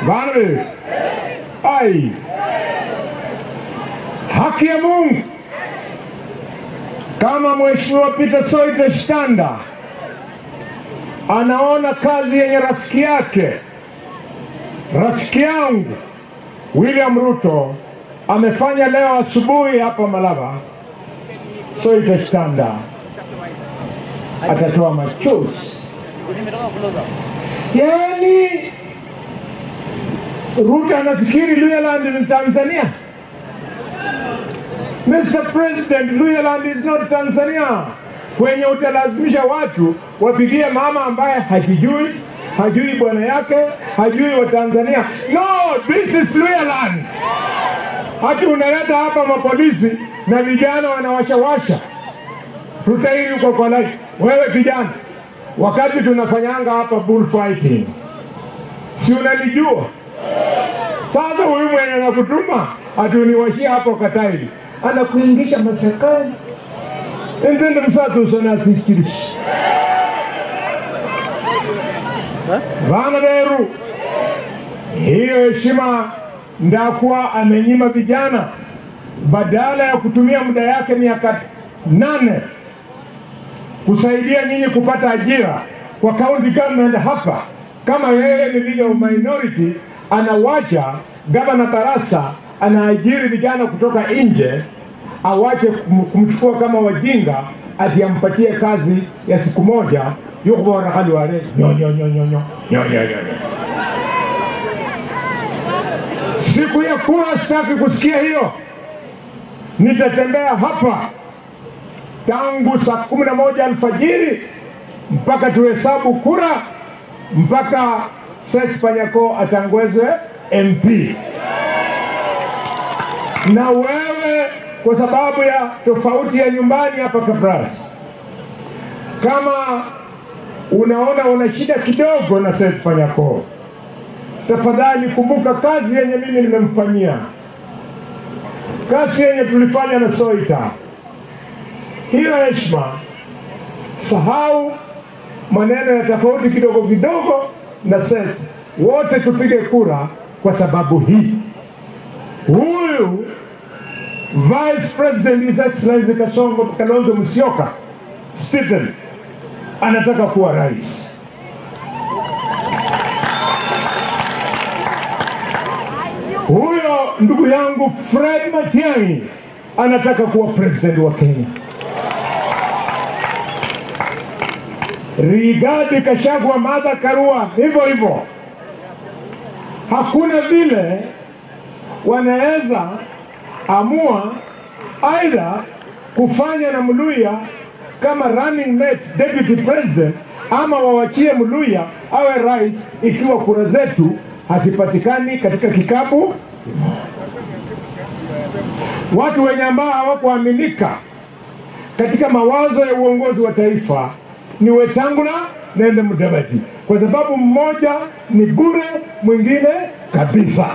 Bana ai, haki ya Mungu, kama Mheshimiwa Peter Soita Shitanda anaona kazi yenye rafiki yake, rafiki yangu William Ruto amefanya leo asubuhi hapa Malava, Soita Shitanda atatoa machozi. Yaani Ruto anafikiri Luhyaland ni Tanzania. Mr. President, Luhyaland is not Tanzania. Kwenye utalazimisha watu wapigie mama ambaye hajijui, hajui bwana yake, hajui wa Tanzania. No, this is Luhyaland. Hati unaleta hapa mapolisi na vijana wanawashawasha. Tutairi uko kwa life. Wewe kijana, wakati tunafanyanga hapa bullfighting, si unalijua? Sasa huyu mwenye anakutuma atuniwashia hapo katairi, anakuingisha mashakani. Entende msatu usona sikirishi. Bana beru, hiyo heshima ndakuwa amenyima vijana, badala ya kutumia muda yake miaka 8 kusaidia nyinyi kupata ajira kwa county government hapa. Kama yeye ni leader of minority, anawacha Governor Barasa anaajiri vijana kutoka nje, awache kumchukua kama wajinga, ati ampatie kazi ya siku moja yukubora hali wale nyo nyo nyo nyo nyo nyo nyo nyo. Siku ya kura sitaki kusikia hiyo. Nitatembea hapa tangu saa 11 alfajiri mpaka tuhesabu kura, mpaka Seth Panyako atangwezwe MP. Na wewe, kwa sababu ya tofauti ya nyumbani hapa Kabras, kama unaona una shida kidogo na Seth Panyako, tafadhali kumbuka kazi yenye mimi nimemfanyia, kazi yenye tulifanya na Soita. Hiyo heshima, sahau maneno ya tofauti kidogo kidogo na Seth. Wote tupige kura kwa sababu hii. Huyu Vice President His Excellency Kasongo Kalonzo Musyoka Stephen anataka kuwa rais. Huyo ndugu yangu Fred Matiang'i anataka kuwa president wa Kenya. Rigathi Gachagua, Martha Karua, hivyo hivyo. Hakuna vile wanaweza amua aidha kufanya na Mluya kama running mate deputy president, ama wawachie Mluya awe rais ikiwa kura zetu hazipatikani katika kikapu. Watu wenye ambao hawakuaminika katika mawazo ya uongozi wa taifa ni Wetangula na Mudavadi, kwa sababu mmoja ni bure, mwingine kabisa.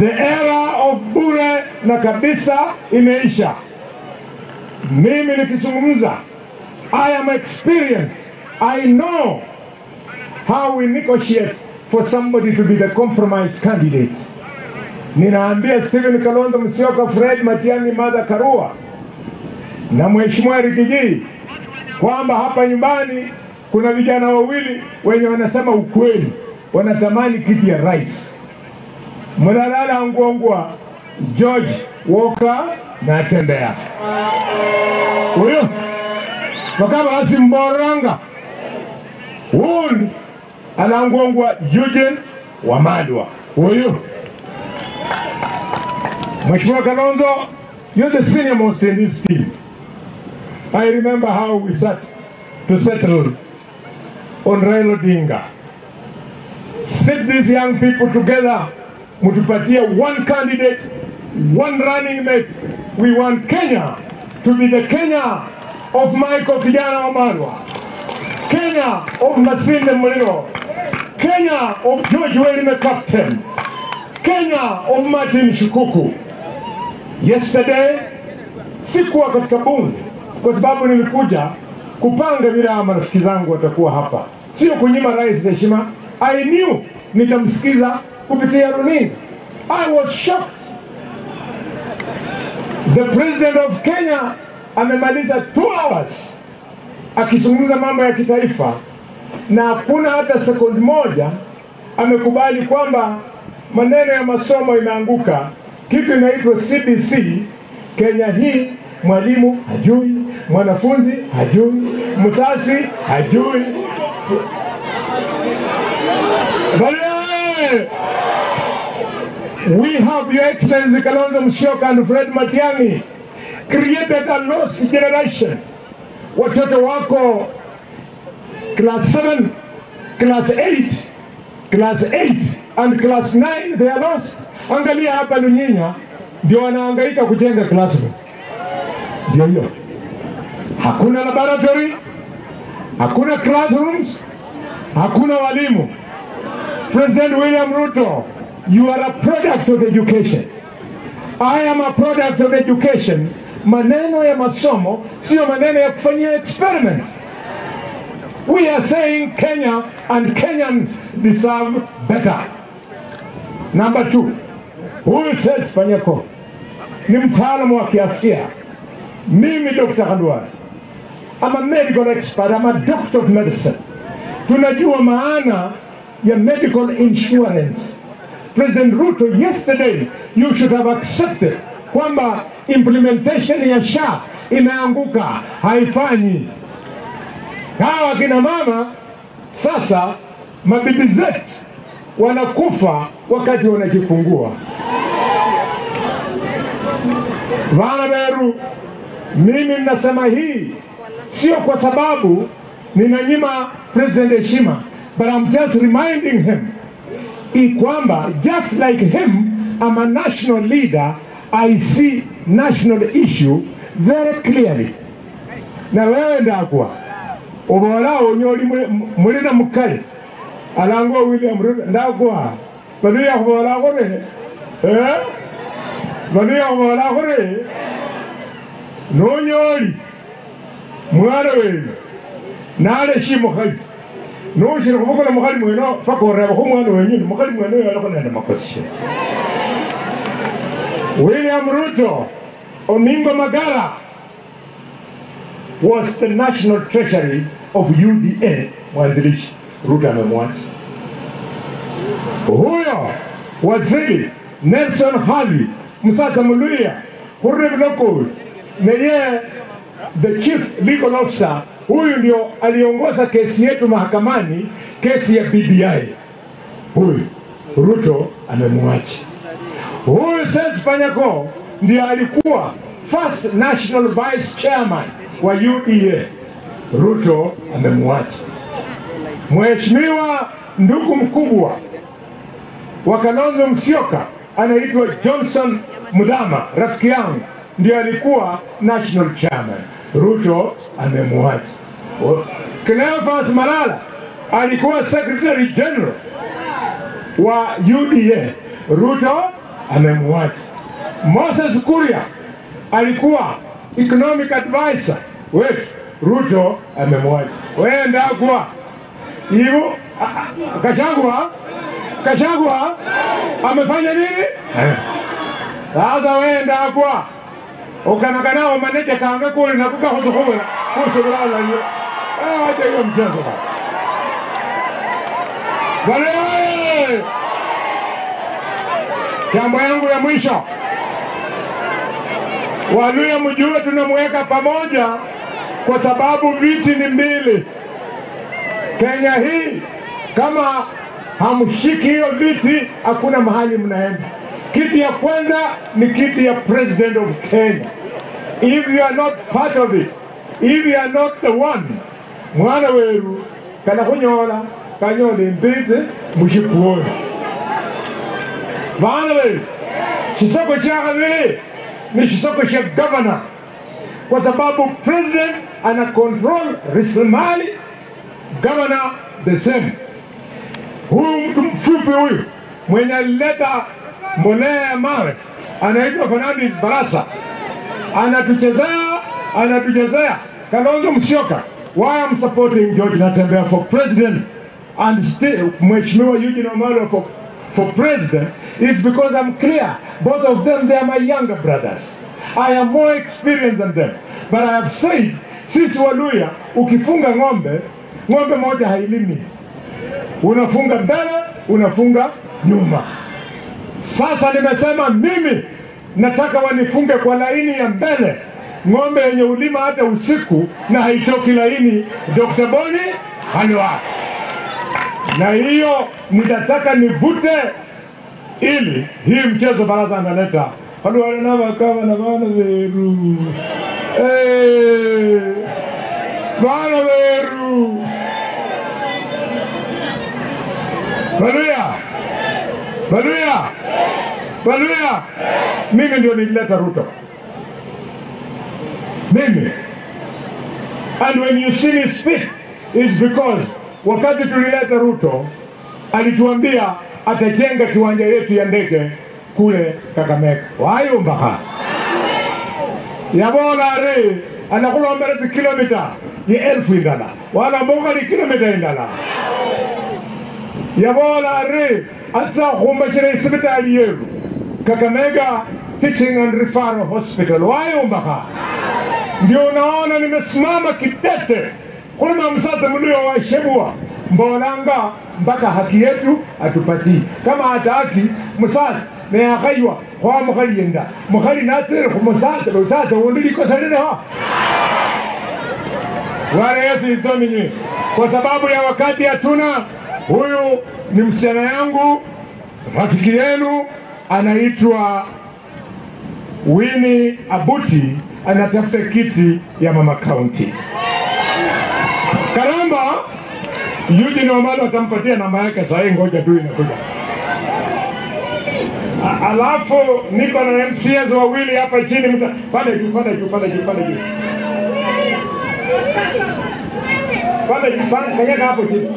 The era of bure na kabisa imeisha. Mimi nikizungumza, I am experienced. I know how we negotiate for somebody to be the compromise candidate. Ninaambia Stephen Kalonzo Musyoka, Fred Matiang'i, Martha Karua na Mheshimiwa Rigiji kwamba hapa nyumbani kuna vijana wawili wenye wanasema ukweli, wanatamani kiti ya rais. Mlalala Ngongwa, George Walker na Tembea. Huyo wakaba asimboranga. Huyu alangongwa Eugene Wamalwa. Huyo Mheshimiwa Kalonzo, you're the senior most in this team. I remember how we sat to settle on Raila Odinga. Sit these young people together, mutupatie one candidate, one running mate. We want Kenya to be the Kenya of Michael Kijana Wamalwa, Kenya of Masinde Muliro, Kenya of George Welime Captain, Kenya of Martin Shikuku. Yesterday, sikuwa katika bunge kwa sababu nilikuja kupanga vile hawa marafiki zangu watakuwa hapa. Sio kunyima rais heshima. I knew nitamsikiza kupitia runinga. I was shocked. The president of Kenya amemaliza 2 hours akizungumza mambo ya kitaifa, na hakuna hata sekundi moja amekubali kwamba maneno ya masomo imeanguka. Kitu inaitwa CBC Kenya hii, mwalimu hajui, mwanafunzi hajui, mzazi hajui. We have Your Excellency Kalonzo Musyoka and Fred Matiang'i created a lost generation. Watoto wako class 7, class 8, class 8 and class 9, they are lost. Angalia hapa Lunyinya, ndio wanahangaika kujenga classroom. Ndio hiyo. Hakuna laboratory, hakuna classrooms, hakuna walimu. President William Ruto, you are a product of education. I am a product of education. Maneno ya masomo sio maneno ya kufanyia experiments. We are saying Kenya and Kenyans deserve better. Number 2, huyu Seth Panyako ni mtaalamu wa kiafya. Mimi Dr. Khalwale, I'm a medical expert, I'm a doctor of medicine. Tunajua maana ya medical insurance. President Ruto, yesterday you should have accepted kwamba implementation ya SHA imeanguka, haifanyi. Hawa kina mama sasa, mabibi zetu wanakufa wakati wanajifungua. Vana beru, mimi ninasema hii sio kwa sababu ninanyima president heshima, but I'm just reminding him kwamba just like him, I'm a national leader. I see national issue very clearly. Na wewe ndakwa ubora unyoli mulina mukali alango William Ruto ndakwa baluya kubora gore baluya kubora gore nonyoli mwana wewe nale shimo khali noshira kubukula mukhali mweno pakoreba khu mwana wenyine mukhali mweno yalokho nende makosi. William Ruto, Omingo Magara was the national treasury of UDA mwanzilishi. Ruto amemwacha. Huyo waziri Nelson Havi Msaka Muluya Hurre neye the chief legal officer, huyu ndio aliongoza kesi yetu mahakamani, kesi ya BBI. Huyu Ruto amemwacha. Huyu Seth Panyako ndiye alikuwa first national vice chairman wa UDA. Ruto amemwacha. Mheshimiwa ndugu mkubwa wa Kalonzo Musyoka anaitwa Johnson Mudama, rafiki yangu, ndiye alikuwa national chairman. Ruto amemwacha. Cleophas Malala alikuwa secretary general wa UDA. Ruto amemwacha. Moses Kuria alikuwa economic advisor wetu. Ruto amemwacha. Wewe ndakwa hiyo Gachagua, Gachagua amefanya nini? Sasa wewe ndakwa ukanakana manete kaanga kule na kuka huzukubura kusubira la hiyo. Acha hiyo mchezo bwana. Wale jambo yangu ya mwisho, Waluya mjue tunamweka pamoja kwa sababu viti ni mbili. Kenya hii kama hamshiki hiyo viti hakuna mahali mnaenda. Kiti ya kwanza ni kiti ya president of Kenya. If you are not part of it, if you are not the one, mwana weru kana kunyola kanyola imbizi mushikuona. Bana weru chisoko cha kabili ni chisoko cha governor, kwa sababu president ana control rasilimali, governor the same. Huyu mtu mfupi huyu mwenye alileta mbolea ya mawe anaitwa Fernandes Barasa, anatuchezea, anatuchezea. Kalonzo Musyoka, why I'm supporting George Natembeya for president and still Mheshimiwa Eugene Wamalwa for president is because I'm clear. Both of them, they are my younger brothers. I am more experienced than them. But I have said, sisi Waluya, ukifunga ng'ombe, ng'ombe moja hailimi. Unafunga mbele, unafunga nyuma. Sasa nimesema mimi nataka wanifunge kwa laini ya mbele. Ng'ombe yenye ulima hata usiku na haitoki laini, Dr. Boni Khalwale. Na hiyo nitataka nivute ili hii mchezo baraza analeta. Khalwale na bakaba na bana veru. Eh! Bana veru. Baluya. Baluya. Baluya. Mimi ndio nilileta Ruto. Mimi. And when you see me speak, it's because wakati tulileta Ruto, alituambia atajenga kiwanja yetu ya ndege kule Kakamega. Wayumbaha. Yabola re, anakula mbele kilomita ya 1000 indala. Wala mbonga ni kilomita indala. Yabola re, asa kumbashire hospitali yetu. Kakamega Teaching and Referral Hospital. Wayumbaha. Ndio unaona nimesimama kitete. Kuna msate mlio wa shebua mbolanga mpaka haki yetu atupatie. Kama hata haki msate na yakaywa kwa mkhalienda. Mkhali natere kwa msate msate wondili kosa lile ha. Wale Yesu itominyi. Kwa sababu ya wakati hatuna. Huyu ni msichana yangu, rafiki yenu, anaitwa Winnie Abuti, anatafuta kiti ya Mama County. Karamba, Eugene Wamalwa atampatia namba yake sasa, ngoja tu inakuja. Alafu niko na MCAs wawili hapa chini, pale juu, pale juu, pale juu, pale juu. Pale juu, pale kanyaga hapo chini.